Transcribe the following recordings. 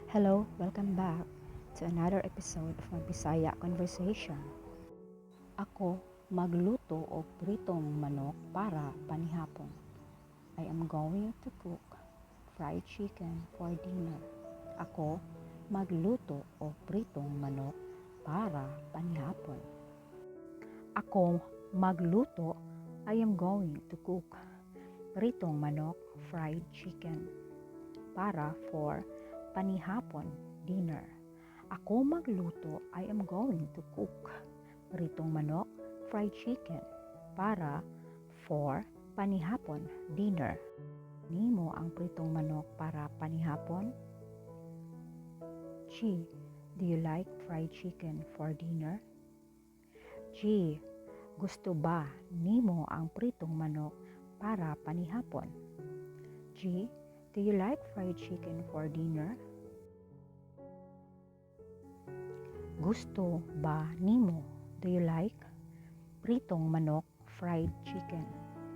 Hello, welcome back to another episode of my Bisaya Conversation. Ako magluto og pritong manok para panihapon. I am going to cook fried chicken for dinner. Ako magluto og pritong manok para panihapon. Ako magluto, I am going to cook pritong manok, fried chicken, para, for, panihapon, dinner. Ako magluto, I am going to cook pritong manok, fried chicken, para, for, panihapon, dinner. Nimo ang pritong manok para panihapon? G. Do you like fried chicken for dinner? G. Gusto ba nimo ang pritong manok para panihapon? G. Do you like fried chicken for dinner? Gusto ba nimo? Do you like pritong manok, fried chicken,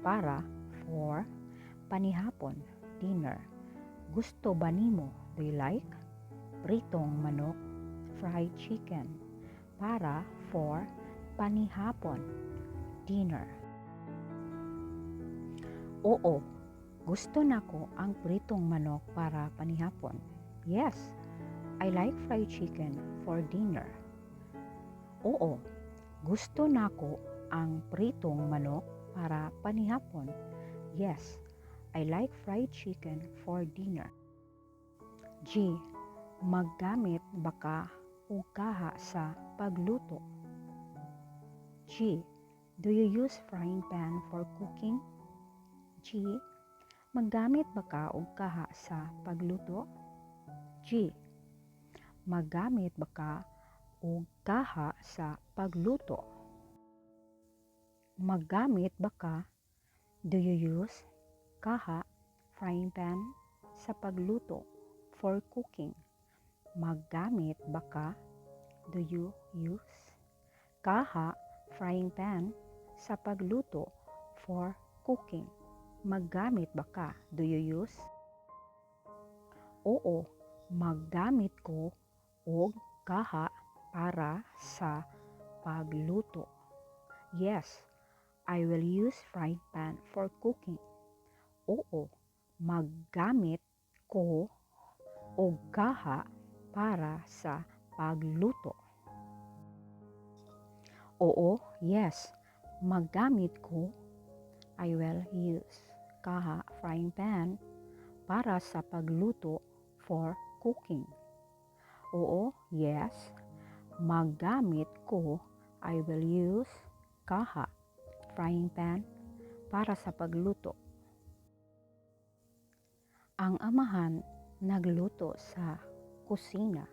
para, for, panihapon, dinner? Gusto ba nimo? Do you like pritong manok, fried chicken, para, for, panihapon, dinner? Oo, gusto nako ang pritong manok para panihapon. Yes, I like fried chicken for dinner. Oo, gusto nako ang pritong manok para panihapon. Yes, I like fried chicken for dinner. G. Maggamit ba ka og kaha sa pagluto? G. Do you use frying pan for cooking? G. Maggamit ba ka og kaha sa pagluto? G. Maggamit ba ka og kaha sa pagluto? Maggamit ba ka? Do you use kaha, frying pan, sa pagluto, for cooking? Maggamit ba ka? Do you use kaha, frying pan, sa pagluto, for cooking? Maggamit ba ka? Do you use? Oo, maggamit ko og kaha para sa pagluto. Yes, I will use frying pan for cooking. Oo, maggamit ko og kaha para sa pagluto. Oo, yes, maggamit ko, I will use kaha, frying pan, para sa pagluto, for cooking. Oo, yes, maggamit ko, I will use kaha, frying pan, para sa pagluto. Ang amahan nagluto sa kusina.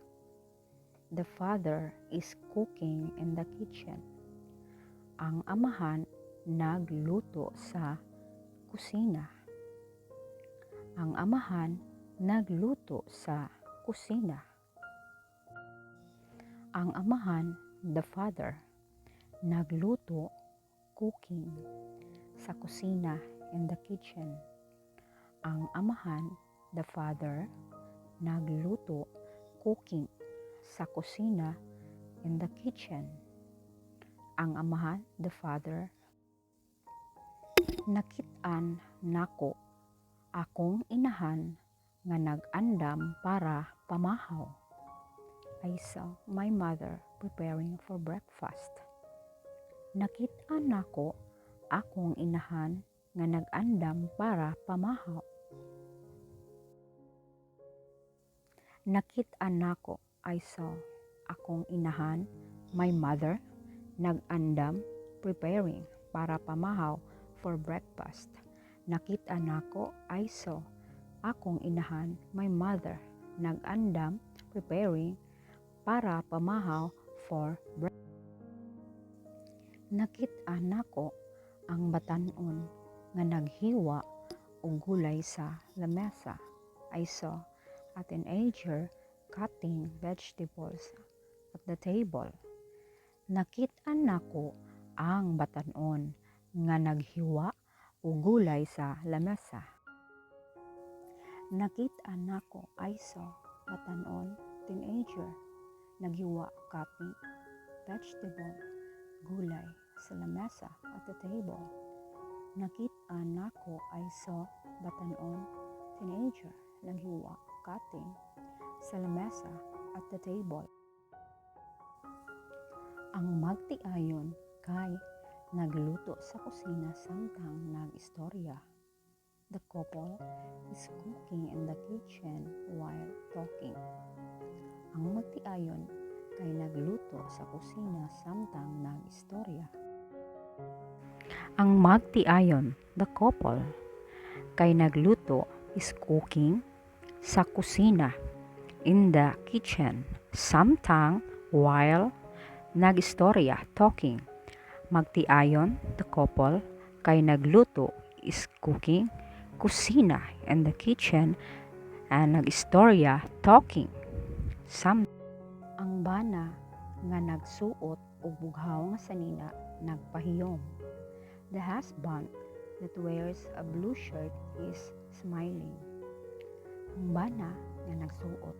The father is cooking in the kitchen. Ang amahan nagluto sa kusina. Ang amahan nagluto sa kusina. Ang amahan, the father, nagluto, cooking, sa kusina, in the kitchen. Ang amahan, the father, nagluto, cooking, sa kusina, in the kitchen. Ang amahan, the father. Nakit-an nako akong inahan nga nag-andam para pamahaw. I saw my mother preparing for breakfast. Nakit-an nako akong inahan nga nag-andam para pamahaw. Nakit-an nako, I saw, akong inahan, my mother, nag-andam, preparing, para pamahaw, for breakfast. Nakit-an nako, I saw, akong inahan, my mother, nag-andam, preparing, para pamahaw, for breakfast. Nakit-an nako ang batan-on nga naghiwa og gulay sa lamesa. I saw a teenager cutting vegetables at the table. Nakit-an nako ang batan-on nga naghiwa og gulay sa lamesa. Nakit-an nako, I saw, Batanon, teenager. Naghiwa, cutting. Vegetable, gulay. Sa lamesa, at the table. Nakita nako, I saw, batanon, teenager. Naghiwa, cutting. Sa lamesa, at the table. Ang magtiayon kay nagluto sa kusina samtang nag-istorya. The couple is cooking in the kitchen while talking. Ang magtiayon kay nagluto sa kusina samtang nag-istorya. Ang magtiayon, the couple, kay nagluto, is cooking, sa kusina, in the kitchen, samtang, while, nag-istorya, talking. Magtiayon, the couple, kay nagluto, is cooking, kusina, in the kitchen, and nag-istorya, talking. Ang bana nga nagsuot og bughaw nga sanina nagpahiyom. The husband that wears a blue shirt is smiling. Ang bana nga nagsuot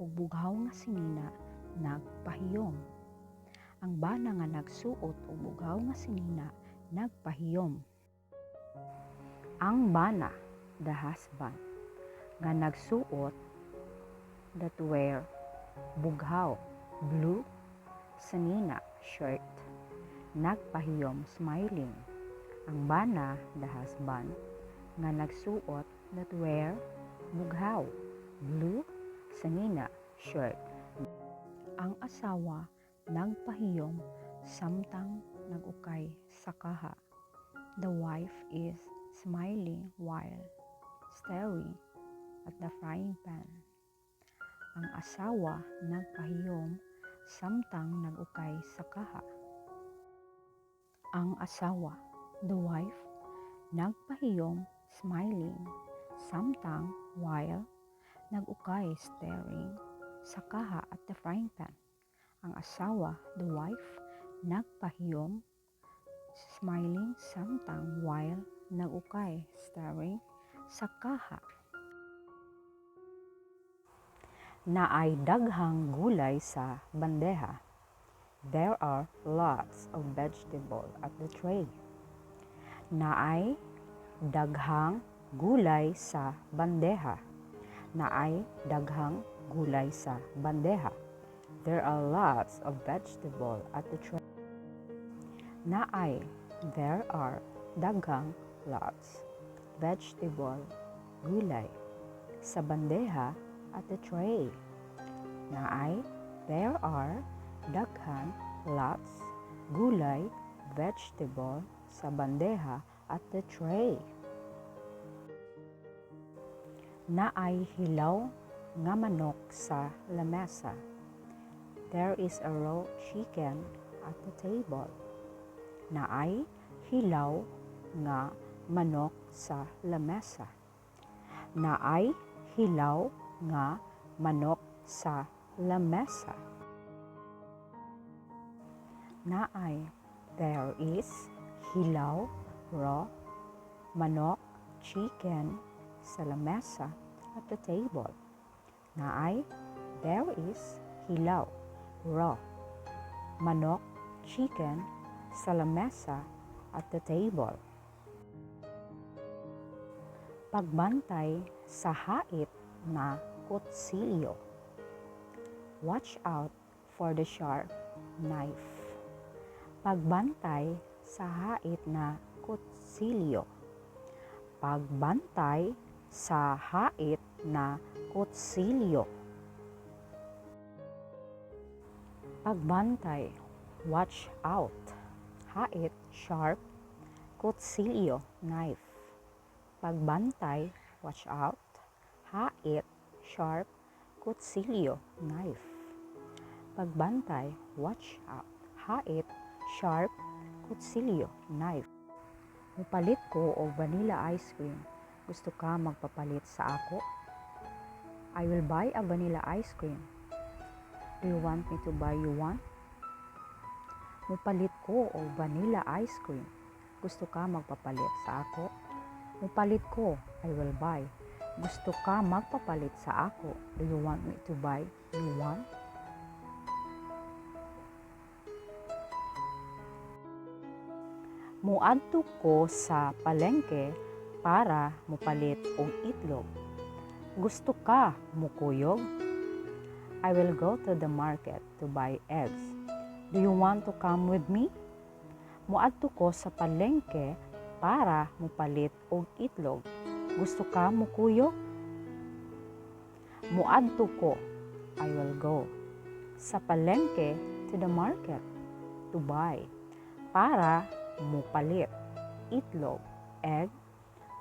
og bughaw nga sinina nagpahiyom. Ang bana nga nagsuot og bughaw nga sinina nagpahiyom. Ang bana, the husband, nga nagsuot, that wear, bughaw, blue, sanina, shirt, nagpahiyom, smiling. Ang bana, the husband, nga nagsuot, that wear, bughaw, blue, sanina, shirt. Ang asawa nagpahiyom samtang nagukay sa kaha. The wife is smiling while staring at the frying pan. Ang asawa nagpahiyom samtang nagukay sa kaha. Ang asawa, the wife, nagpahiyom, smiling, samtang, while, nagukay, stirring, sa kaha, at the frying pan. Ang asawa, the wife, nagpahiyom, smiling, samtang, while, nagukay, stirring, sa kaha. Naay daghang gulay sa bandeha. There are lots of vegetable at the tray. Naay daghang gulay sa bandeha. Naay daghang gulay sa bandeha. There are lots of vegetable at the tray. Naay, there are, daghang, lots, vegetable, gulay, sa bandeha, at the tray. Naay, there are, daghan, lots, gulay, vegetable, sa bandeha, at the tray. Naay hilaw nga manok sa lamesa. There is a raw chicken at the table. Naay hilaw nga manok sa lamesa. Naay hilaw nga manok sa lamesa. Naay, there is, hilaw, raw, manok, chicken, sa lamesa, at the table. Naay, there is, hilaw, raw, manok, chicken, sa lamesa, at the table. Pagbantay sa hait na kutsilyo. Watch out for the sharp knife. Pagbantay sa hait na kutsilyo. Pagbantay sa hait na kutsilyo. Pagbantay, watch out. Hait, sharp, kutsilyo, knife. Pagbantay, watch out. Hait, sharp, kutsilyo, knife. Pagbantay, watch out. Hait, sharp, kutsilyo, knife. Mupalit ko og vanilla ice cream. Gusto ka magpapalit sa ako? I will buy a vanilla ice cream. Do you want me to buy you one? Mupalit ko og vanilla ice cream. Gusto ka magpapalit sa ako? Mupalit ko, I will buy Gusto ka magpapalit sa ako? Do you want me to buy you one? Muadto ko sa palengke para mopalit og itlog. Gusto ka mukuyog? I will go to the market to buy eggs. Do you want to come with me? Muadto ko sa palengke para mopalit og itlog. Gusto ka mukuyog? Muadto ko, I will go. Sa palengke, to the market, to buy. Para mupalit itlog, egg.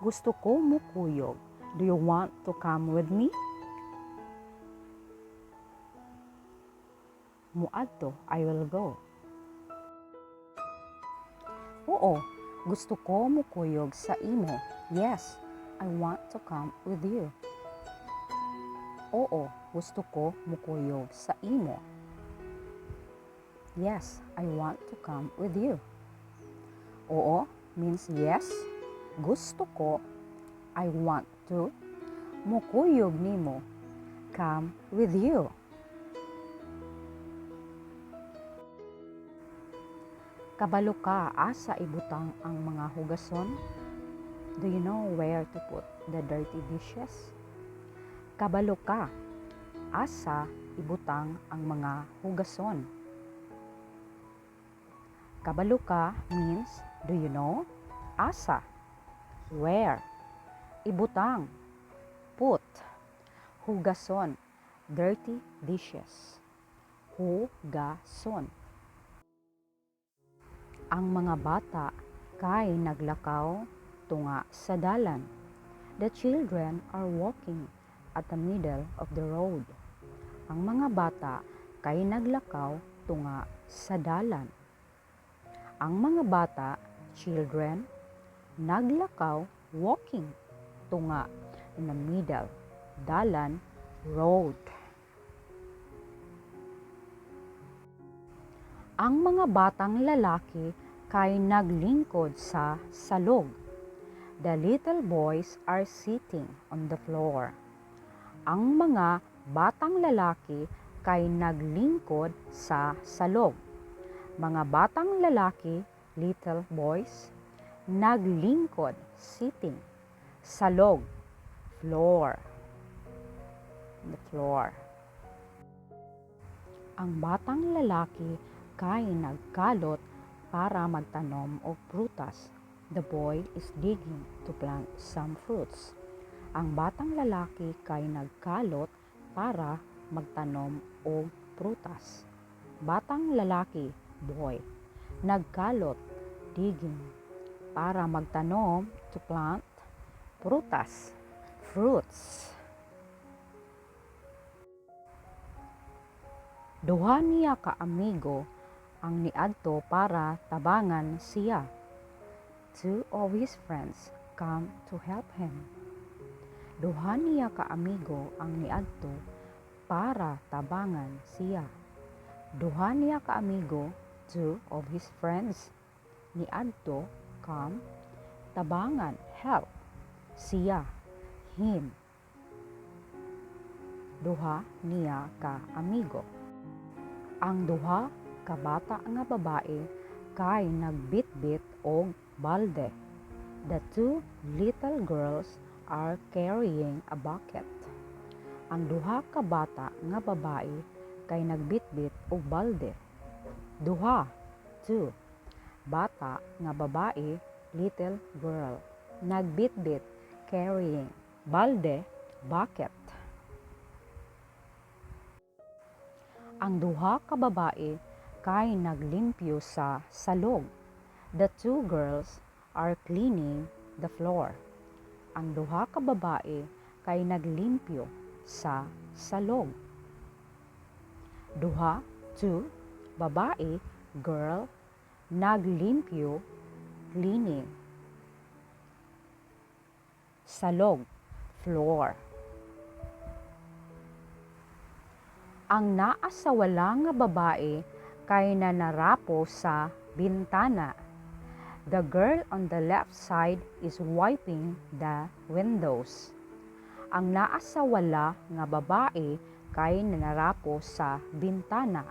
Gusto ko mukuyog. Do you want to come with me? Muadto, I will go. Oo, gusto ko mukuyog sa imo. Yes, I want to come with you. Oo, gusto ko mukuyog sa imo. Yes, I want to come with you. Oo means yes. Gusto ko, I want to. Mukuyog nimo, come with you. Kabalo ka asa ibutang ang mga hugason? Do you know where to put the dirty dishes? Kabalo ka asa ibutang ang mga hugason? Kabalo ka means do you know? Asa, where? Ibutang, put. Hugason, dirty dishes. Hugason. Ang mga bata kay naglakaw tunga sa dalan. The children are walking at the middle of the road. Ang mga bata kay naglakaw tunga sa dalan. Ang mga bata, children, naglakaw, walking, tunga, in the middle, dalan, road. Ang mga batang lalaki kay naglingkod sa salog. The little boys are sitting on the floor. Ang mga batang lalaki kay naglingkod sa salog. Mga batang lalaki, little boys, naglingkod, sitting, salog, floor, the floor. Ang batang lalaki kay nagkalot para magtanom og prutas. The boy is digging to plant some fruits. Ang batang lalaki kay nagkalot para magtanom og prutas. Batang lalaki, boy, nagkalot, digging, para magtanom, to plant, prutas, fruits. Duha niya ka amigo ang niadto para tabangan siya. Two of his friends come to help him. Duha niya ka amigo ang niadto para tabangan siya. Duha niya ka amigo, two of his friends, niadto, come, tabangan, help, siya, him. Duha niya ka amigo. Ang duha ka bata nga babae kay nagbitbit og balde. The two little girls are carrying a bucket. Ang duha ka bata nga babae kay nagbitbit og balde. Duha, two, bata nga babae, little girl, nagbitbit, carrying, balde, bucket. Ang duha ka babae kay naglimpyo sa salog. The two girls are cleaning the floor. Ang duha ka babae kay naglimpyo sa salog. Duha, two, babae, girl, naglimpyo, cleaning. Salog, floor. Ang naa sa wala nga babae kay nanarapo sa bintana. The girl on the left side is wiping the windows. Ang naa sa wala nga babae kay nanarapo sa bintana.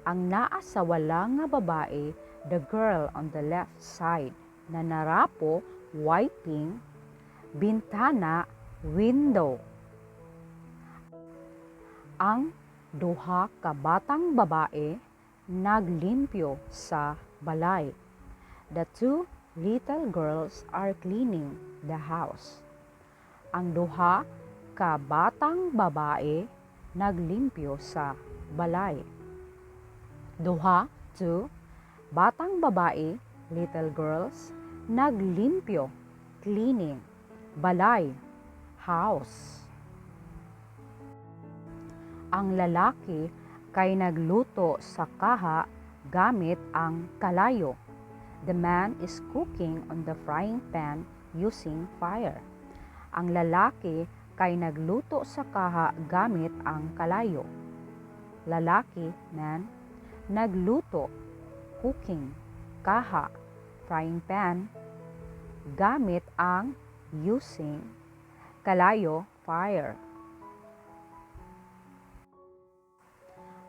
Ang naa sa wala nga babae, the girl on the left side, nanarapo, wiping, bintana, window. Ang duha ka batang babae naglimpyo sa balay. The two little girls are cleaning the house. Ang duha ka batang babae naglimpyo sa balay. Duha, two, batang babae, little girls, naglimpyo, cleaning, balay, house. Ang lalaki kay nagluto sa kaha gamit ang kalayo. The man is cooking on the frying pan using fire. Ang lalaki kay nagluto sa kaha gamit ang kalayo. Lalaki, man, nagluto, cooking, kaha, frying pan, gamit ang, using, kalayo, fire.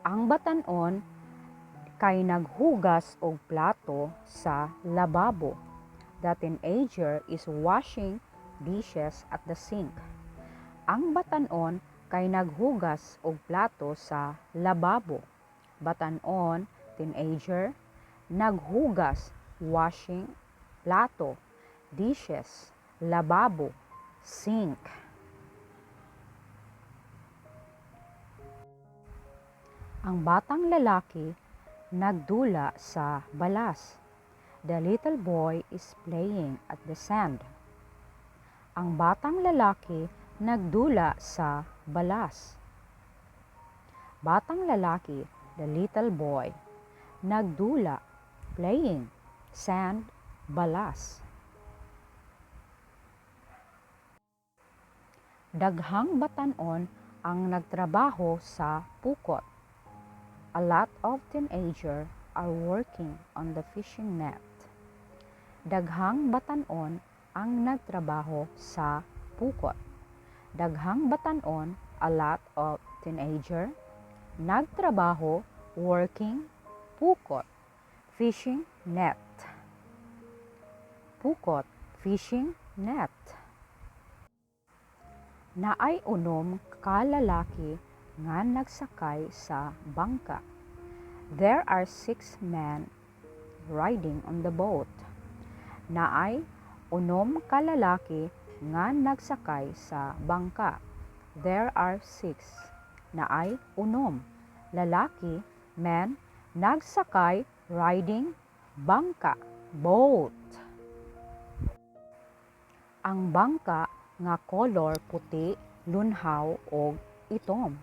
Ang batan-on kay naghugas og plato sa lababo. The teenager is washing dishes at the sink. Ang batan-on kay naghugas og plato sa lababo. Batan-on, teenager, naghugas, washing, plato, dishes, lababo, sink. Ang batang lalaki nagdula sa balas. The little boy is playing at the sand. Ang batang lalaki nagdula sa balas. Batang lalaki, the little boy, nagdula, playing, sand, balas. Daghang batan-on ang nagtrabaho sa pukot. A lot of teenagers are working on the fishing net. Daghang batan-on ang nagtrabaho sa pukot. Daghang batan-on, a lot of teenager, nagtrabaho, working, pukot, fishing net. Pukot, fishing net. Naay unom ka lalaki nga nagsakay sa bangka. There are 6 men riding on the boat. Naay unom ka lalaki nga nagsakay sa bangka. There are 6. Naay unom lalaki, men, nagsakay, riding, bangka, boat. Ang bangka nga color puti, lunhaw og itom.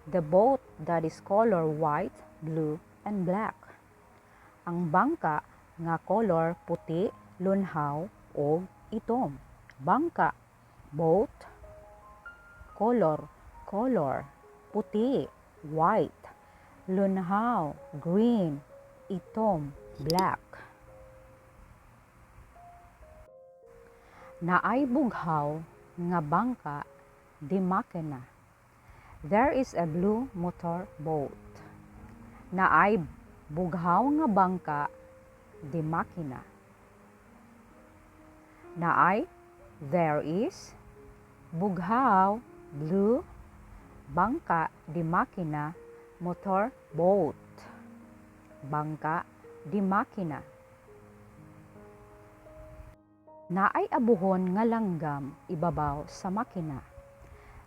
The boat that is color white, blue, and black. Ang bangka nga color puti, lunhaw og itom. Bangka, boat, color, color, puti, white, lunhaw, green, itom, black. Naay bughaw nga bangka di makina. There is a blue motor boat. Naay bughaw nga bangka di makina. Naay, there is, bughaw, blue, bangka di makina, motor boat. Bangka di makina. Naay abuhon nga langgam ibabaw sa makina.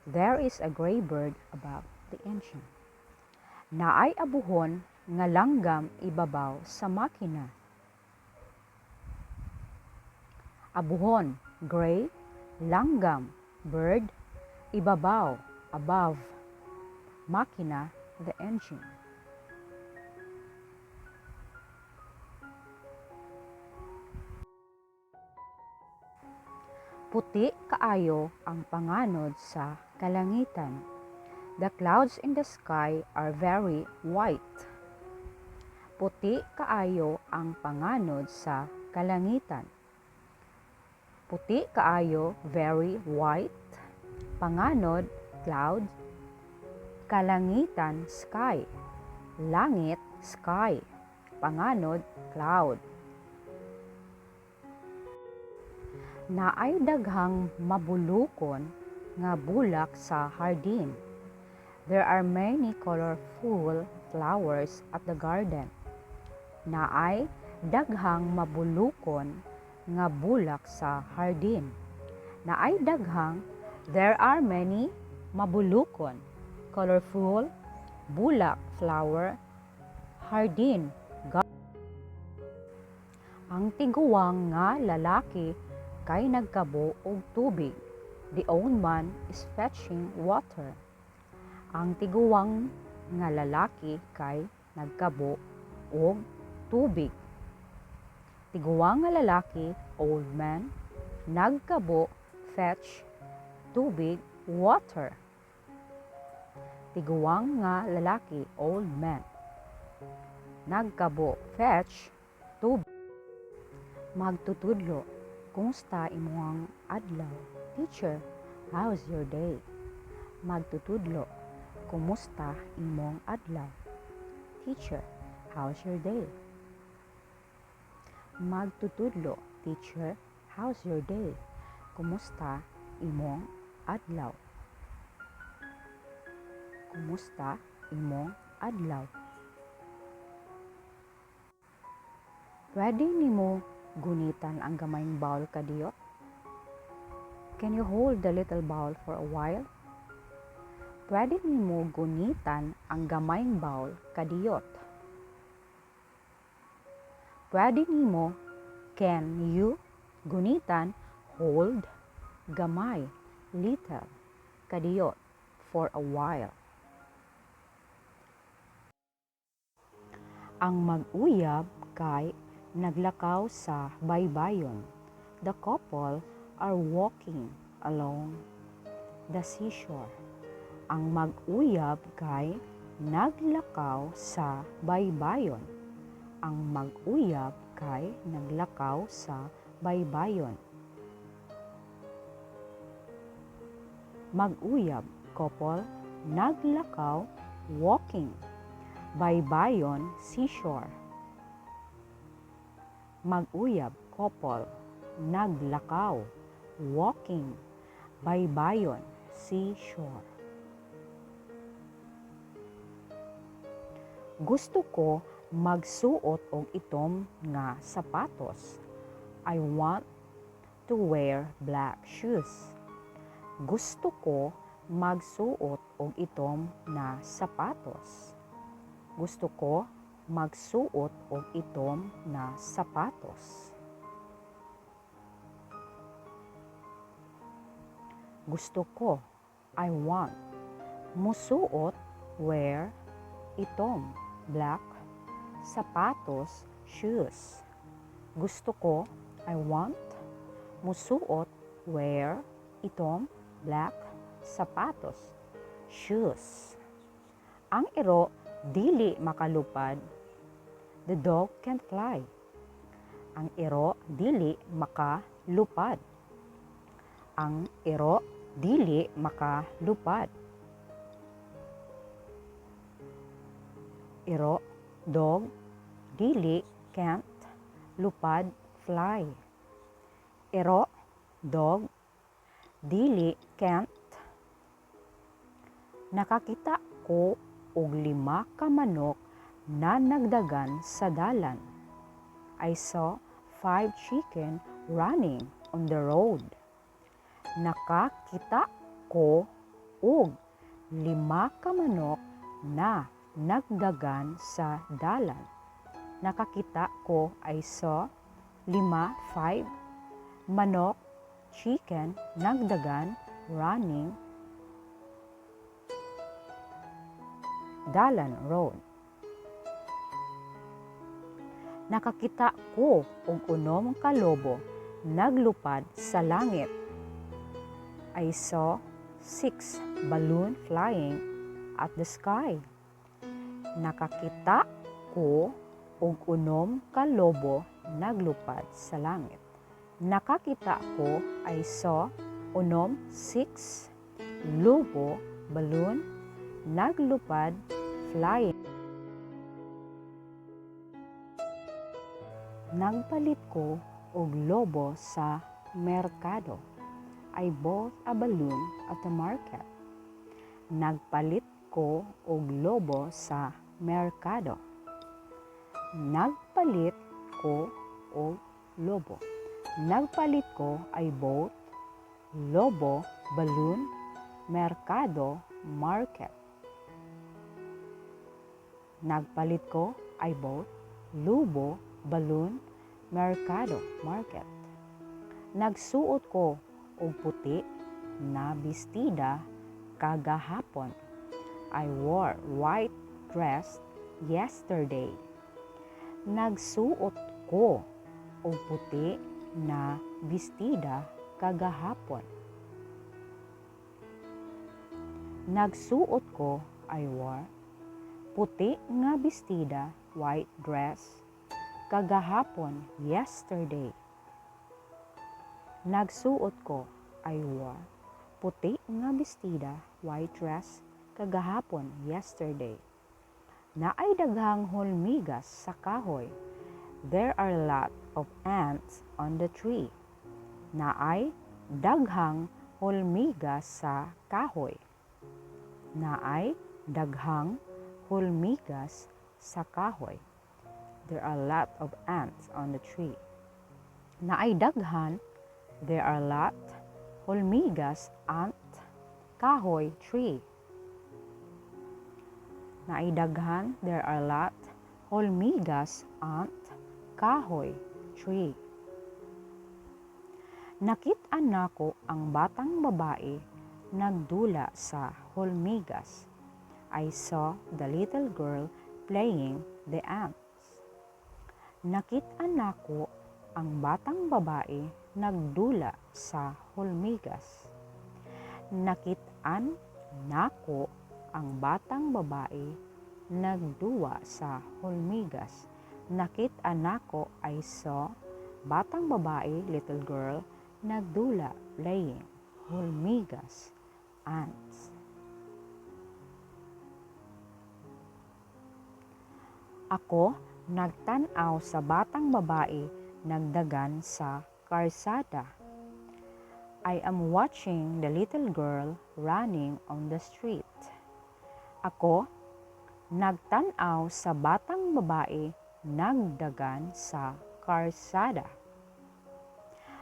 There is a gray bird above the engine. Naay abuhon nga langgam ibabaw sa makina. Abuhon, gray, langgam, bird, ibabaw, above, makina, the engine. Puti kaayo ang panganod sa kalangitan. The clouds in the sky are very white. Puti kaayo ang panganod sa kalangitan. Puti kaayo, very white. Panganod, cloud. Kalangitan, sky. Langit, sky. Panganod, cloud. Naay daghang mabulukon nga bulak sa hardin. There are many colorful flowers at the garden. Naay daghang mabulukon nga bulak sa hardin. Naay daghang, there are many, mabulukon, colorful, bulak, flower, hardin. Ang tiguang nga lalaki kay nagkabo og tubig. The old man is fetching water. Ang tiguang nga lalaki kay nagkabo og tubig. Tiguang nga lalaki, old man, nagkabo, fetch, tubig, water. Tiguang nga lalaki, old man, nagkabo, fetch, tubig. Magtutudlo, kumusta imong adlaw? Teacher, how's your day? Magtutudlo, kumusta imong adlaw? Teacher, how's your day? Magtutudlo, teacher, how's your day? Kumusta imong adlaw? Kumusta imong adlaw? Pwede nimo gunitan ang gamayng bowl kadiyot? Can you hold the little bowl for a while? Pwede nimo gunitan ang gamayng bowl kadiyot? Pwede nimo, can you, gunitan, hold, gamay, little, kadiyot, for a while. Ang mag-uyab kay naglakaw sa baybayon. The couple are walking along the seashore. Ang mag-uyab kay naglakaw sa baybayon. Ang mag-uyab kay naglakaw sa baybayon. Mag-uyab, couple, naglakaw, walking, baybayon, seashore. Mag-uyab, couple, naglakaw, walking, baybayon, seashore. Gusto ko magsuot og itom nga sapatos. I want to wear black shoes. Gusto ko magsuot og itom na sapatos. Gusto ko magsuot og itom na sapatos. Gusto ko, I want, musuot, wear, itom, black, sapatos, shoes. Gusto ko, I want, musuot, wear, itom, black, sapatos, shoes. Ang iro, dili makalupad. The dog can't fly. Ang iro, dili makalupad. Ang iro, dili makalupad. Iro, dog, dili, can't, lupad, fly. Iro, dog, dili, can't. Nakakita ko og 5 ka manok na nagdagan sa dalan. I saw 5 chicken running on the road. Nakakita ko og 5 ka manok na nagdagan sa dalan. Nakakita ko, I saw, 5, 5, manok, chicken, nagdagan, running, dalan, road. Nakakita ko og 6 ka lobo naglupad sa langit. I saw 6 balloon flying at the sky. Nakakita ko og 6 ka lobo naglupad sa langit. Nakakita ko, I saw, 6, 6, Lobo, balloon, naglupad, flying. Nagpalit ko og lobo sa merkado. I bought a balloon at the market. Nagpalit ko og lobo sa merkado. Nagpalit ko og lobo. Nagpalit ko, I bought, lobo, balloon, merkado, market. Nagpalit ko, I bought, lobo, balloon, merkado, market. Nagsuot ko og puti na bestida kagahapon. I wore white dress yesterday. Nagsuot ko og puti na bestida kagahapon. Nagsuot ko, I wore, puti nga bestida, white dress, kagahapon, yesterday. Nagsuot ko, I wore, puti nga bestida, white dress, kagahapon, yesterday. Naay daghang hulmigas sa kahoy. There are a lot of ants on the tree. Naay daghang hulmigas sa kahoy. Naay daghang hulmigas sa kahoy. There are a lot of ants on the tree. Naay daghan, there are a lot, hulmigas, ant, kahoy, tree. Naay daghan, there are a lot, hulmigas, ant, kahoy, tree. Nakit-an nako ang batang babae nagdula sa hulmigas. I saw the little girl playing the ants. Nakit-an nako ang batang babae nagdula sa hulmigas. Nakit-an nako ang batang babae nagduwa sa hulmigas. Nakit-an nako, I saw, batang babae, little girl, nagdula, playing, hulmigas, ants. Ako nagtan-aw sa batang babae nagdagan sa karsada. I am watching the little girl running on the street. Ako nagtan-aw sa batang babae nagdagan sa karsada.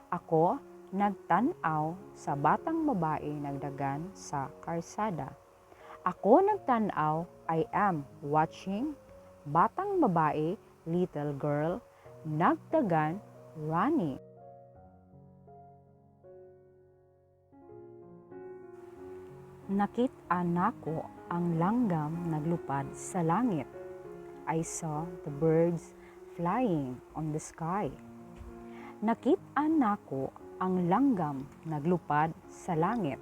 Ako nagtan-aw sa batang babae nagdagan sa karsada. Ako nagtan-aw, I am watching, batang babae, little girl, nagdagan, running. Nakit-an nako ang langgam naglupad sa langit. I saw the birds flying on the sky. Nakit-an nako ang langgam naglupad sa langit.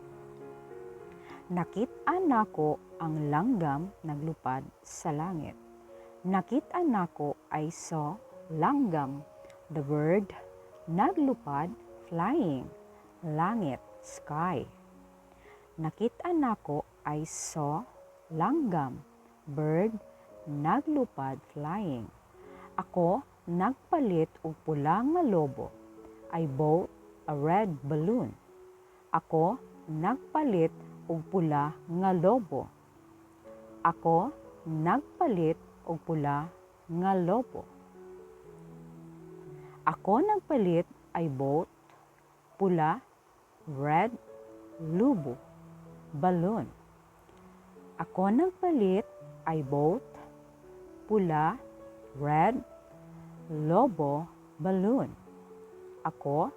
Nakit-an nako ang langgam naglupad sa langit. Nakit-an nako, I saw, langgam, the bird, naglupad, flying, langit, sky. Nakit-an nako, I saw, langgam, bird, naglupad, flying. Ako nagpalit og pula nga lobo. I bought a red balloon. Ako nagpalit og pula nga lobo. Ako nagpalit og pula nga lobo. Ako nagpalit, I bought, pula, red, lobo, balloon. Ako nagpalit, I bought, pula, red, lobo, balloon. Ako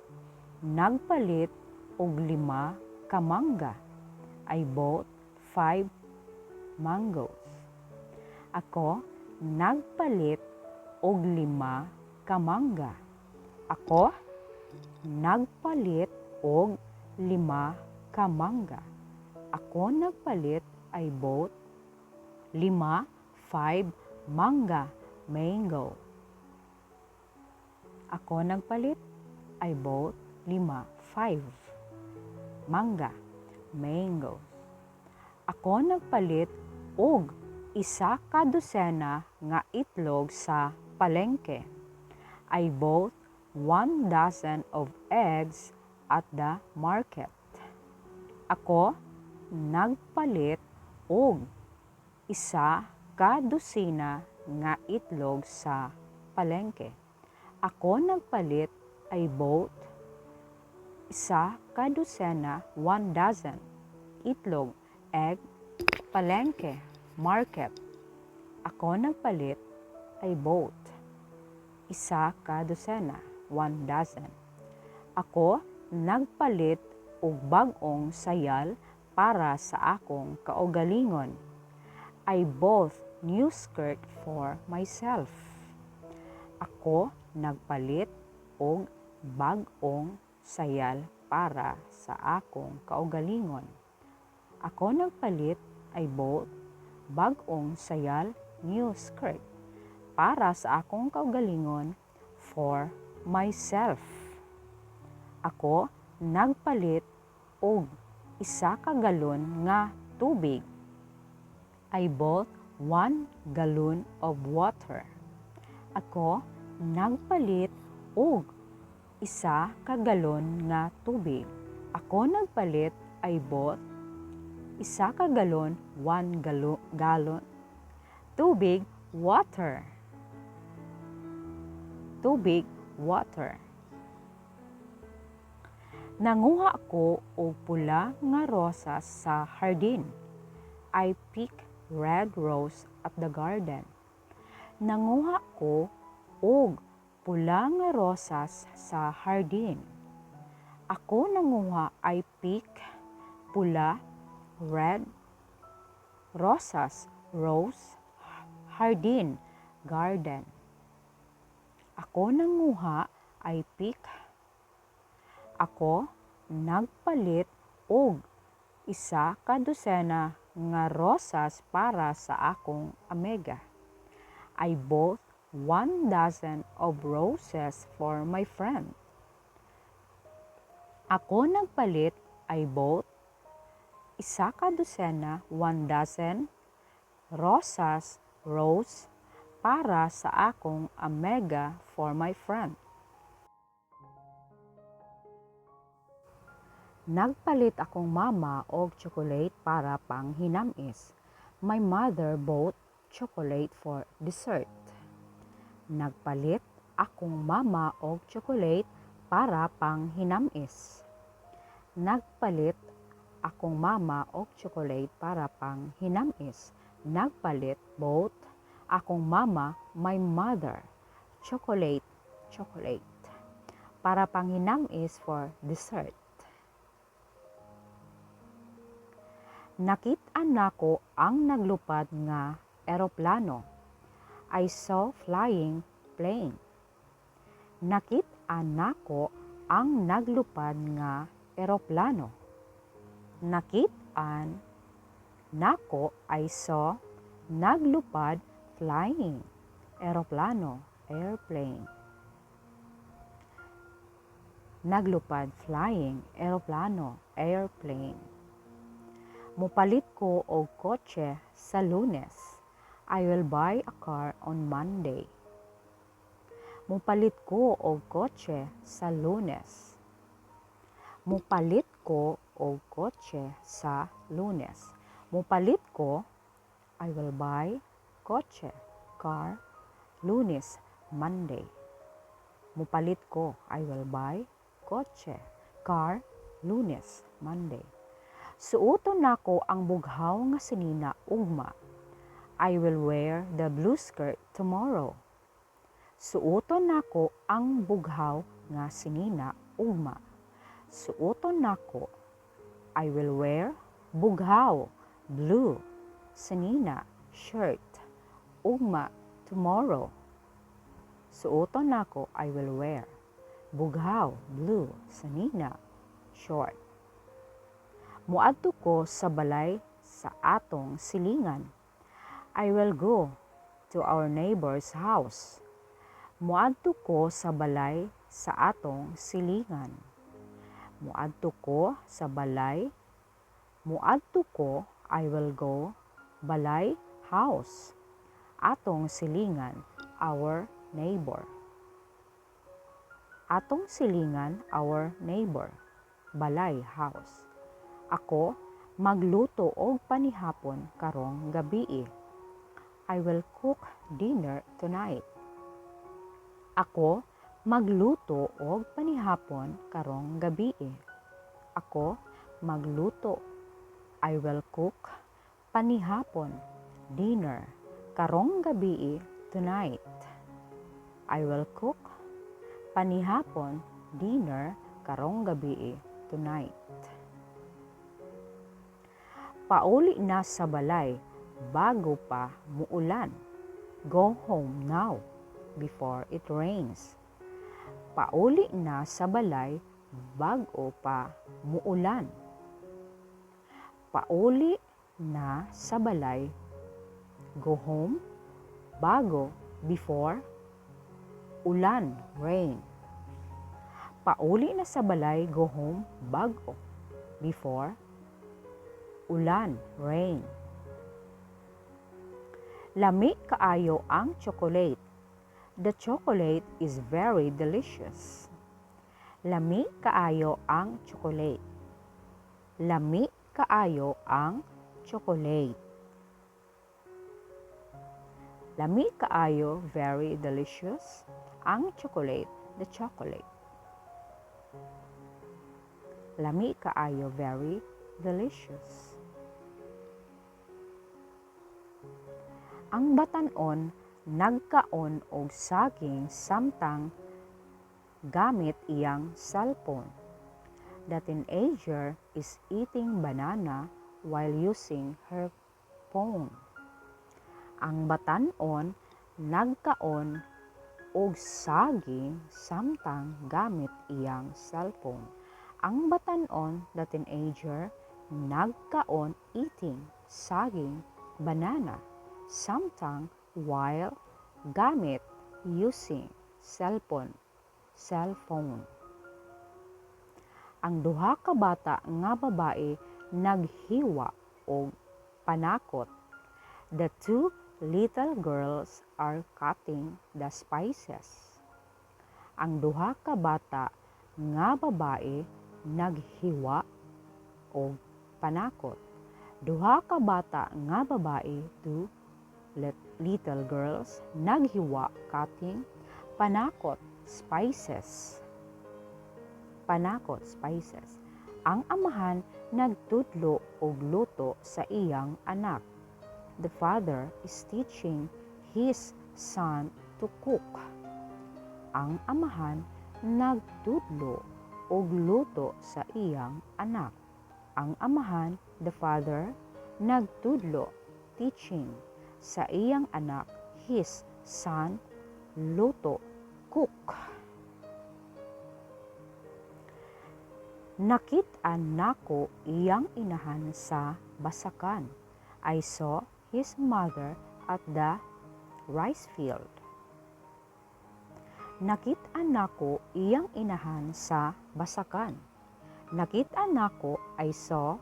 nagpalit og 5 ka mangga. I bought 5 mangoes. Ako nagpalit og 5 ka mangga. Ako nagpalit og 5 ka mangga. Ako nagpalit, I bought, 5, 5 mangga, mango. Ako nagpalit, I bought, 5, 5 mangga, Mangoes. Ako nagpalit og isa ka dosena nga itlog sa palengke. I bought 1 dozen of eggs at the market. Ako nagpalit og isa ka dosena nga itlog sa palengke. Ako nagpalit, I bought, isa ka dosena, 1 dozen, itlog, egg, palengke, market. Ako nagpalit, I bought, isa ka dosena, 1 dozen. Ako nagpalit og bag-ong sayal para sa akong kaugalingon. I bought new skirt for myself. Ako nagpalit og bag-ong sayal para sa akong kaugalingon. Ako nagpalit, I bought, bag-ong sayal, new skirt, para sa akong kaugalingon, for myself. Ako nagpalit og isa ka galon nga tubig. I bought 1 gallon of water. Ako nagpalit og isa ka galon nga tubig. Ako nagpalit, I bought, isa ka galon, 1 gallon, tubig, water. Tubig, water. Nanguha ko og pula nga rosas sa hardin. I pick red rose at the garden. Nanguha ko og pula nga rosas sa hardin. Ako nanguha, I pick, pula, red, rosas, rose, hardin, garden. Ako nanguha, I pick. Ako nagpalit og isa ka dosena nga rosas para sa akong amiga. I bought 1 dozen of roses for my friend. Ako nagpalit, I bought, isa ka dosena, 1 dozen, rosas, rose, para sa akong amiga, for my friend. Nagpalit akong mama og chocolate para panghinam-is. My mother bought chocolate for dessert. Nagpalit akong mama og chocolate para panghinam-is. Nagpalit akong mama og chocolate para panghinam-is. Nagpalit, bought, akong mama, my mother, chocolate, chocolate, para panghinam-is, for dessert. Nakit-an nako ang naglupad nga eroplano. I saw flying plane. Nakit-an nako ang naglupad nga eroplano. Nakit-an nako, I saw, naglupad, flying, eroplano, airplane. Naglupad, flying, eroplano, airplane. Mopalit ko og kotse sa Lunes. I will buy a car on Monday. Mopalit ko og kotse sa Lunes. Mopalit ko og kotse sa Lunes. Mopalit ko, I will buy, kotse, car, Lunes, Monday. Mopalit ko, I will buy, kotse, car, Lunes, Monday. Suoton nako ang bughaw nga sinina ugma. I will wear the blue skirt tomorrow. Suoton nako ang bughaw nga sinina ugma. Suoton nako, I will wear, bughaw, blue, sinina, shirt, ugma, tomorrow. Suoton nako, I will wear, bughaw, blue, sinina, short. Moadto ko sa balay sa atong silingan. I will go to our neighbor's house. Moadto ko sa balay sa atong silingan. Moadto ko sa balay Muadto ko, I will go, balay, house. Atong silingan, our neighbor. Atong silingan, our neighbor. Balay, house. Ako, magluto og panihapon karong gabii. I will cook dinner tonight. Ako, magluto og panihapon karong gabii. Ako, magluto. I will cook panihapon, dinner, karong gabii, tonight. I will cook panihapon, dinner, karong gabii, tonight. Pauli na sa balay bago pa muulan. Go home now before it rains. Pauli na sa balay bago pa muulan. Pauli na sa balay, go home, bago, before, ulan, rain. Pauli na sa balay, go home, bago, before, ulan, rain. Lami kaayo ang chocolate. The chocolate is very delicious. Lami kaayo ang chocolate. Lami kaayo ang chocolate. Lami kaayo, very delicious, ang chocolate, the chocolate. Lami kaayo, very delicious. Ang batan-on nagkaon og saging samtang gamit iyang cellphone. The teenager is eating banana while using her phone. Ang batan-on nagkaon og saging samtang gamit iyang cellphone. Ang batan-on, the teenager, nagkaon, eating, saging, banana, samtang, while, gamit, using, cellphone, cellphone. Ang duha ka bata nga babae naghiwa og panakot. The two little girls are cutting the spices. Ang duha ka bata nga babae naghiwa og panakot. Duha ka bata nga babae, two little girls, naghiwa, cutting, panakot, spices. Panakot, spices. Ang amahan nagtudlo og luto sa iyang anak. The father is teaching his son to cook. Ang amahan nagtudlo og luto sa iyang anak. Ang amahan, the father, nagtudlo, teaching, sa iyang anak, his son, luto, cook. Nakit-an nako iyang inahan sa basakan. I saw his mother at the rice field. Nakit-an nako iyang inahan sa basakan. Nakit-an nako, I saw,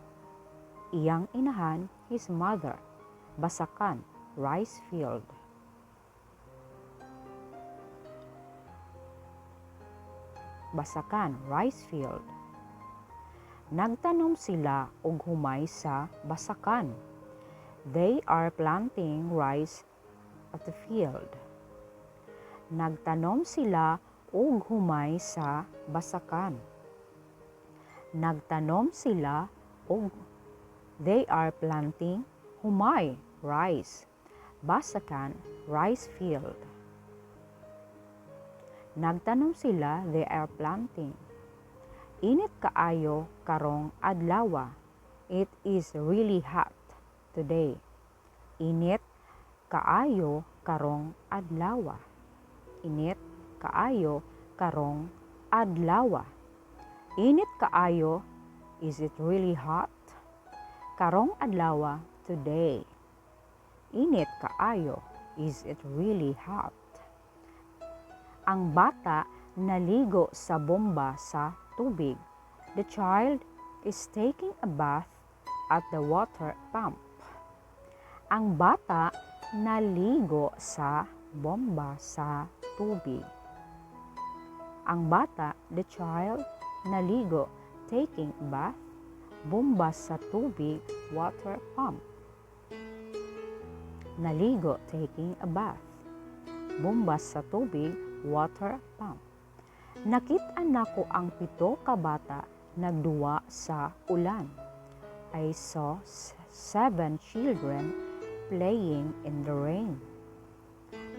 iyang inahan, his mother, basakan, rice field. Basakan, rice field. Nagtanom sila og humay sa basakan. They are planting rice at the field. Nagtanom sila og humay sa basakan. Nagtanom sila og, they are planting, humay, rice, basakan, rice field. Nagtanom sila, they are planting. Init kaayo karong adlawa. It is really hot today. Init kaayo karong adlawa. Init kaayo karong adlawa. Init kaayo, is it really hot? Karong adlawa, today. Init kaayo, is it really hot? Ang bata naligo sa bomba sa tubig. The child is taking a bath at the water pump. Ang bata naligo sa bomba sa tubig. Ang bata, the child, naligo, taking bath, bomba sa tubig, water pump. Naligo, taking a bath. Bomba sa tubig, water pump. Nakit-an nako ang pito ka bata nagduwa sa ulan. I saw seven children playing in the rain.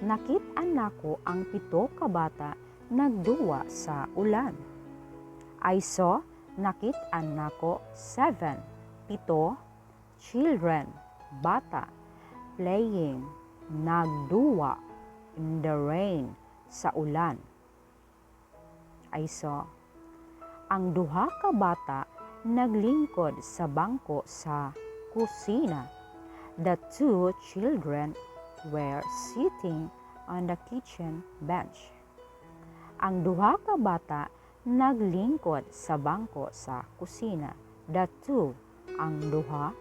Nakit-an nako ang pito ka bata nagduwa sa ulan. I saw, nakit-an nako, seven, pito, children, bata, playing, nagduwa, in the rain, sa ulan. I saw. Ang duha ka bata naglingkod sa bangko sa kusina. The two children were sitting on the kitchen bench. Ang duha ka bata naglingkod sa bangko sa kusina. The two, ang duha,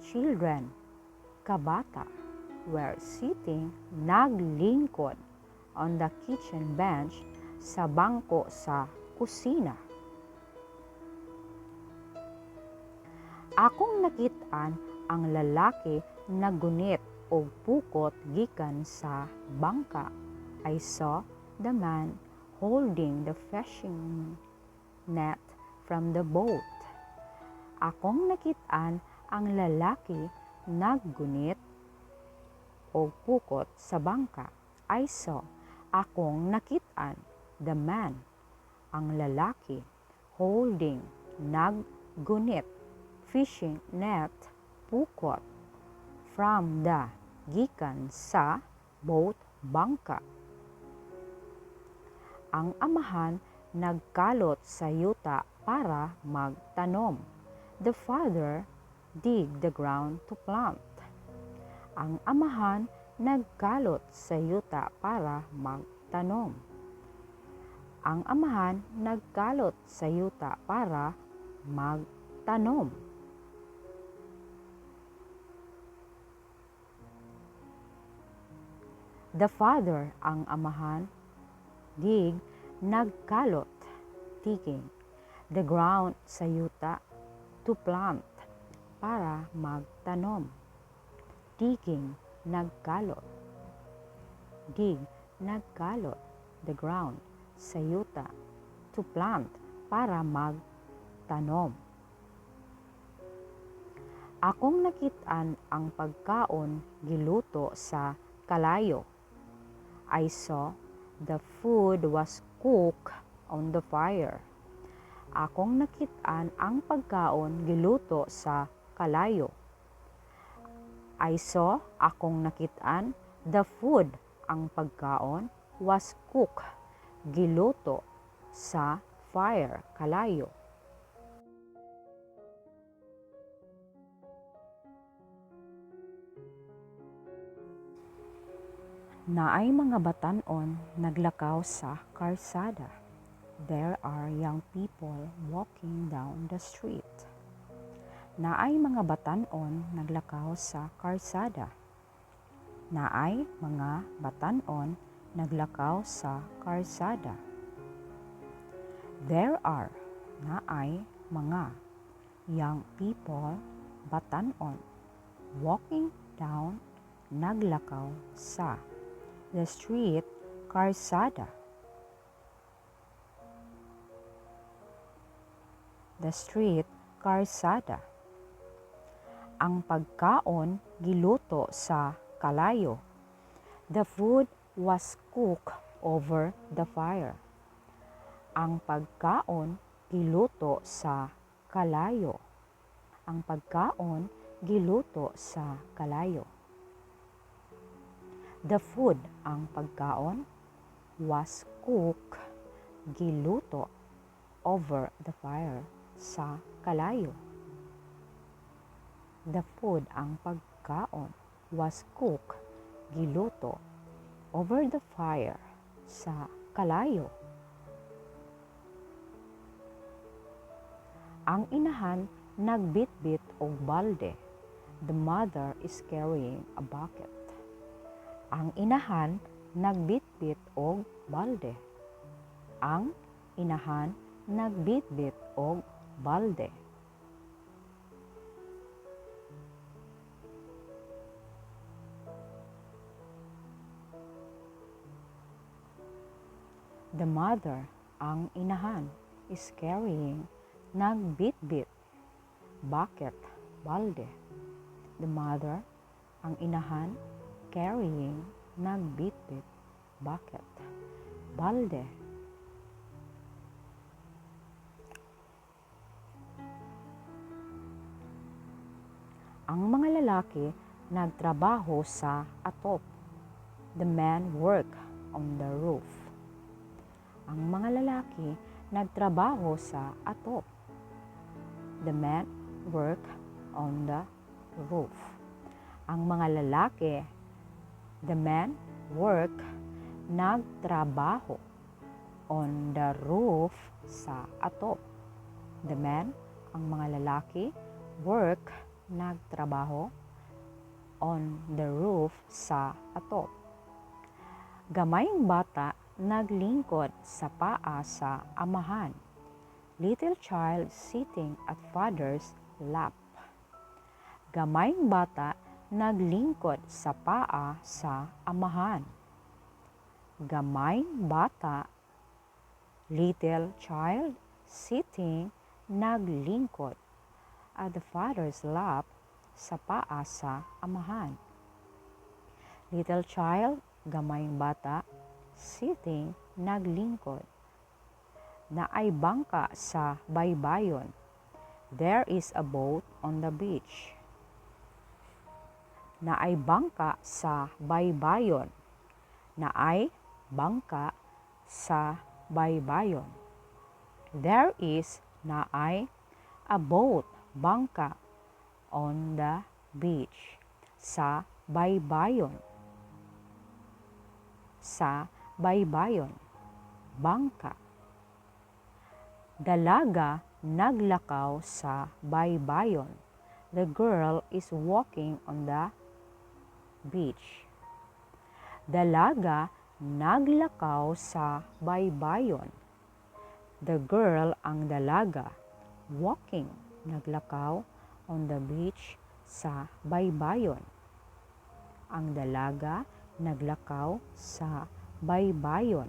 children, kabata, were sitting, naglingkod, on the kitchen bench, sa bangko sa kusina. Akong nakit-an ang lalaki naggunit og pukot gikan sa bangka. I saw the man holding the fishing net from the boat. Akong nakit-an ang lalaki naggunit og pukot sa bangka. I saw, akong nakit-an, the man, ang lalaki, holding, naggunit, fishing net, pukot, from the, gikan sa, boat, bangka. Ang amahan nagkalot sa yuta para magtanom. The father dig the ground to plant. Ang amahan nagkalot sa yuta para magtanom. Ang amahan nagkalot sa yuta para magtanom. The father, ang amahan, dig, nagkalot, digging, the ground sa yuta, to plant, para magtanom. Digging, nagkalot. Dig, nagkalot, the ground, sa yuta, to plant, para magtanom. Akong nakit-an ang pagkaon giluto sa kalayo. I saw the food was cooked on the fire. Akong nakit-an ang pagkaon giluto sa kalayo. I saw, akong nakit-an, the food, ang pagkaon, was cooked, giluto sa fire, kalayo. Naay mga batan-on naglakaw sa karsada. There are young people walking down the street. Naay mga batan-on naglakaw sa karsada. Naay mga batan-on naglakaw sa karsada. There are, naay mga, young people, batan-on, walking down, naglakaw sa, the street, karsada. The street, karsada. Ang pagkaon giluto sa kalayo. The food was cooked over the fire. Ang pagkaon giluto sa kalayo. Ang pagkaon giluto sa kalayo. The food, ang pagkaon, was cooked, giluto, over the fire, sa kalayo. The food, ang pagkaon, was cooked, giluto, over the fire, sa kalayo. Ang inahan nagbitbit og balde. The mother is carrying a bucket. Ang inahan nagbitbit og balde. Ang inahan nagbitbit og balde. The mother, ang inahan, is carrying, nagbitbit, bucket, balde. The mother, ang inahan, carrying, nagbitbit, bucket, balde. Ang mga lalaki nagtrabaho sa atop. The men work on the roof. Ang mga lalaki nagtrabaho sa atop. The men work on the roof. Ang mga lalaki, the men work, nagtrabaho on the roof, sa atop. The men, ang mga lalaki, work, nagtrabaho, on the roof, sa atop. Gamayng bata naglingkod sa paa sa amahan. Little child sitting at father's lap. Gamayng bata naglingkod sa paa sa amahan. Gamayng bata, little child, sitting, naglingkod at the father's lap, sa paa sa amahan. Little child, gamayng bata, sitting, naglingkod. Naay bangka sa baybayon. There is a boat on the beach. Naay bangka sa baybayon. Naay bangka sa baybayon. There is, naay, a boat, bangka, on the beach, sa baybayon. Sa baybayon, bangka. Dalaga naglakaw sa baybayon. The girl is walking on the beach. Dalaga naglakaw sa baybayon. The girl, ang dalaga, walking, naglakaw, on the beach, sa baybayon. Ang dalaga naglakaw sa baybayon.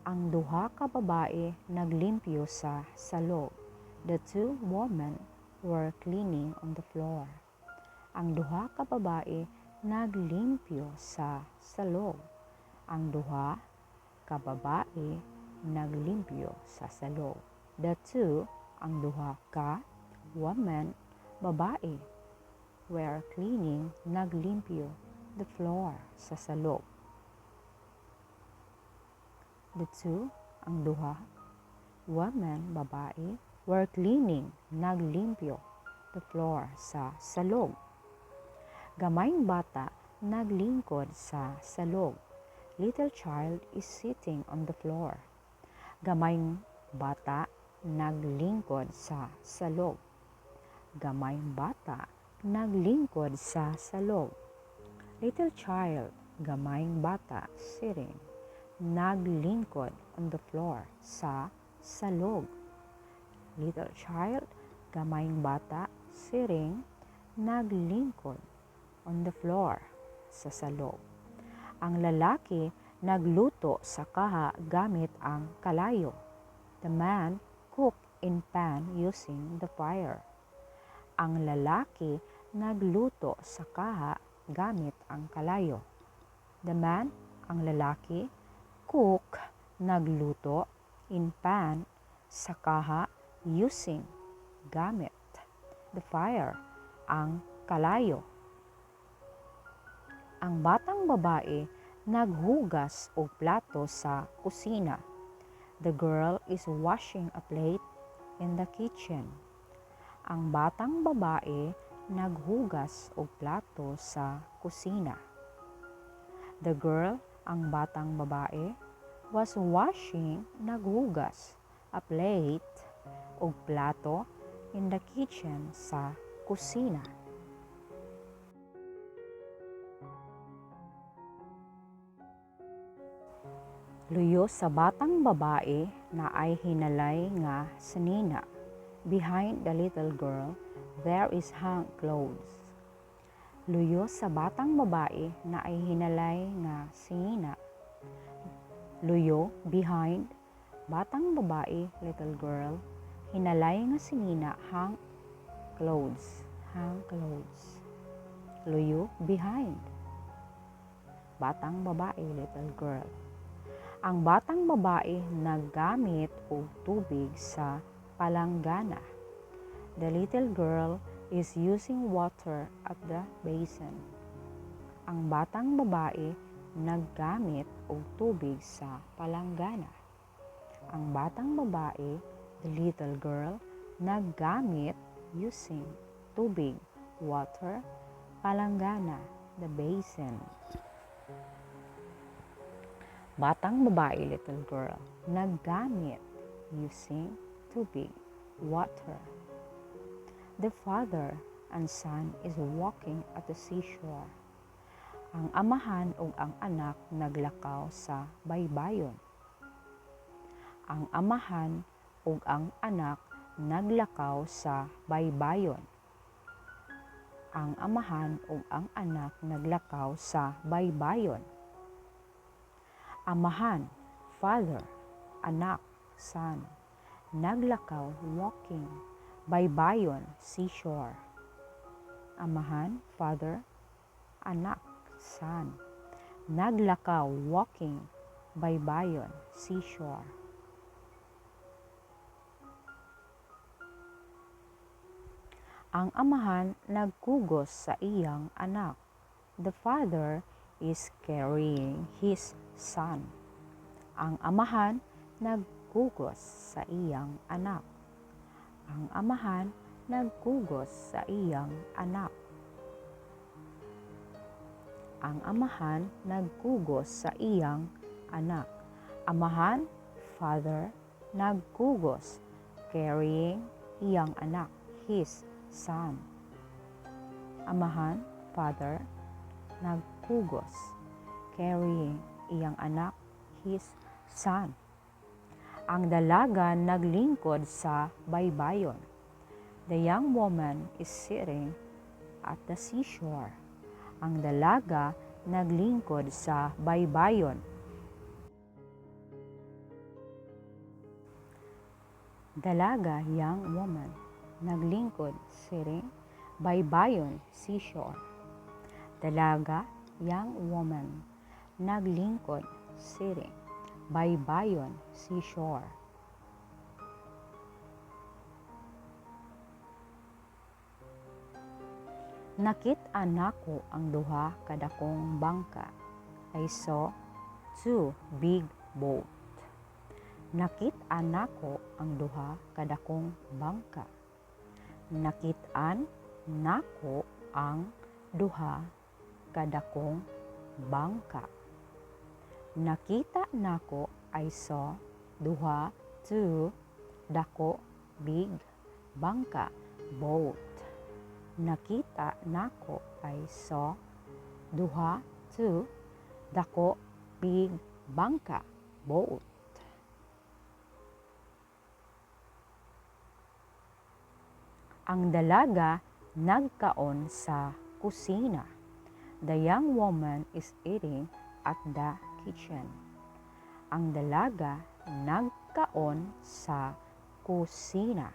Ang duha ka babae naglimpyo sa salog. The two women were cleaning on the floor. Ang duha ka babae naglimpyo sa salog. Ang duha ka babae naglimpyo sa salog. The two, ang duha ka, women, babae, were cleaning, naglimpyo, the floor, sa salog. The two, ang duha, women, babae, were cleaning, naglimpyo, the floor, sa salog. Gamayng bata naglingkod sa salog. Little child is sitting on the floor. Gamayng bata naglingkod sa salog. Gamayng bata naglingkod sa salog. Little child, gamayng bata, sitting, naglingkod on the floor, sa salog. Little child, gamayng bata, sitting, naglingkod on the floor, sa salog. Ang lalaki nagluto sa kaha gamit ang kalayo. The man cooked in pan using the fire. Ang lalaki nagluto sa kaha gamit ang kalayo. The man, ang lalaki, cook, nagluto, in pan, sa kaha, using, gamit, the fire, ang kalayo. Ang batang babae naghugas og plato sa kusina. The girl is washing a plate in the kitchen. Ang batang babae naghugas og plato sa kusina. The girl, ang batang babae, was washing, naghugas, a plate og plato, in the kitchen, sa kusina. Luyo sa batang babae naay hinalay nga sinina. Behind the little girl, there is hung clothes. Luyo sa batang babae naay hinalay nga sinina. Luyo, behind, batang babae, little girl, hinalay nga sinina, hang clothes, hang clothes. Luyo, behind, batang babae, little girl. Ang batang babae naggamit og tubig sa palanggana. The little girl is using water at the basin. Ang batang babae naggamit og tubig sa palanggana. Ang batang babae, the little girl, naggamit, using, tubig, water, palanggana, the basin. Batang babae, little girl, naggamit, using, tubig, water. The father and son is walking at the seashore. Ang amahan ug ang anak naglakaw sa baybayon. Ang amahan ug ang anak naglakaw sa baybayon. Ang amahan ug ang anak naglakaw sa baybayon. Amahan, father, anak, son, naglakaw, walking, baybayon, seashore. Amahan, father, anak, son, naglakaw, walking, baybayon, seashore. Ang amahan nagkugos sa iyang anak. The father is carrying his son. Ang amahan nagkugos sa iyang anak. Ang amahan nagkugos sa iyang anak. Ang amahan nagkugos sa iyang anak. Amahan, father, nagkugos, carrying iyang anak, his son. Amahan, father, nagkugos, carrying iyang anak, his son. Ang dalaga naglingkod sa baybayon. The young woman is sitting at the seashore. Ang dalaga naglingkod sa baybayon. Dalaga, young woman, naglingkod, sitting, baybayon, seashore. Dalaga, young woman, naglingkod, sitting, baybayon, seashore. Nakit-an nako ang duha ka dakong bangka. I saw two big boat. Nakit-an nako ang duha ka dakong bangka. Nakit-an nako ang duha ka dakong bangka. Nakita nako, I saw, duha, two, dako, big, bangka, boat. Nakita nako, I saw, duha, two, dako, big, bangka, boat. Ang dalaga nagkaon sa kusina. The young woman is eating at the kitchen. Ang dalaga nagkaon sa kusina.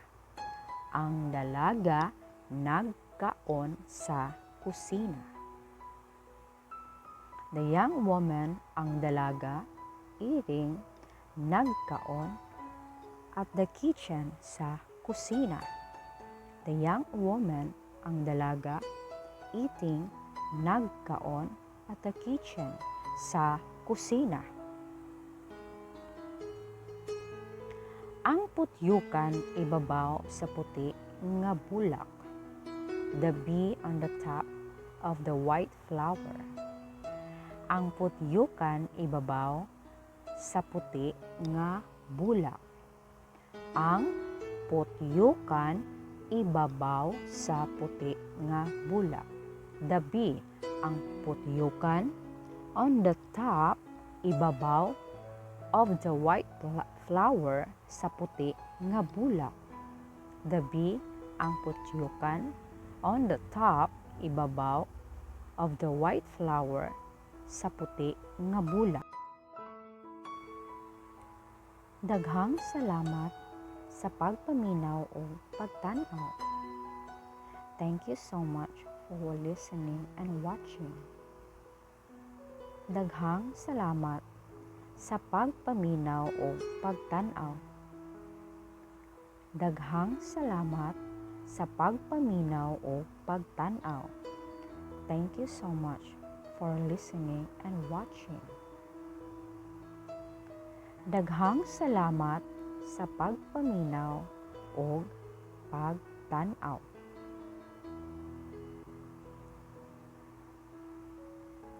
Ang dalaga nagkaon sa kusina. The young woman, ang dalaga, eating, nagkaon, at the kitchen, sa kusina. The young woman, ang dalaga, eating, nagkaon, at the kitchen, sa kusina. Ang putyukan ibabaw sa puti nga bulak. The bee on the top of the white flower. Ang putyukan ibabaw sa puti nga bulak. Ang putyukan ibabaw sa puti nga bulak. The bee, ang putyukan, on the top, ibabaw, of the white flower, sa puti nga bulak. The bee, ang putyukan, on the top, ibabaw, of the white flower, sa puti nga bulak. Daghang salamat sa pagpaminaw o pagtan-aw. Thank you so much for listening and watching. Daghang salamat sa pagpaminaw o pagtan-aw. Daghang salamat sa pagpaminaw o pagtan-aw. Thank you so much for listening and watching. Daghang salamat sa pagpaminaw o pagtan-aw.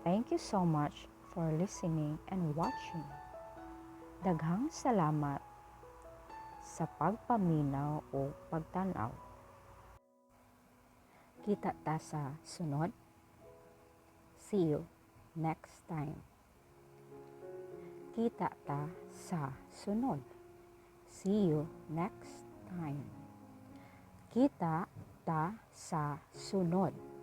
Thank you so much for listening and watching. Daghang salamat sa pagpaminaw o pagtan-aw. Kita ta sa sunod. See you next time. Kita ta sa sunod. See you next time. Kita ta sa sunod.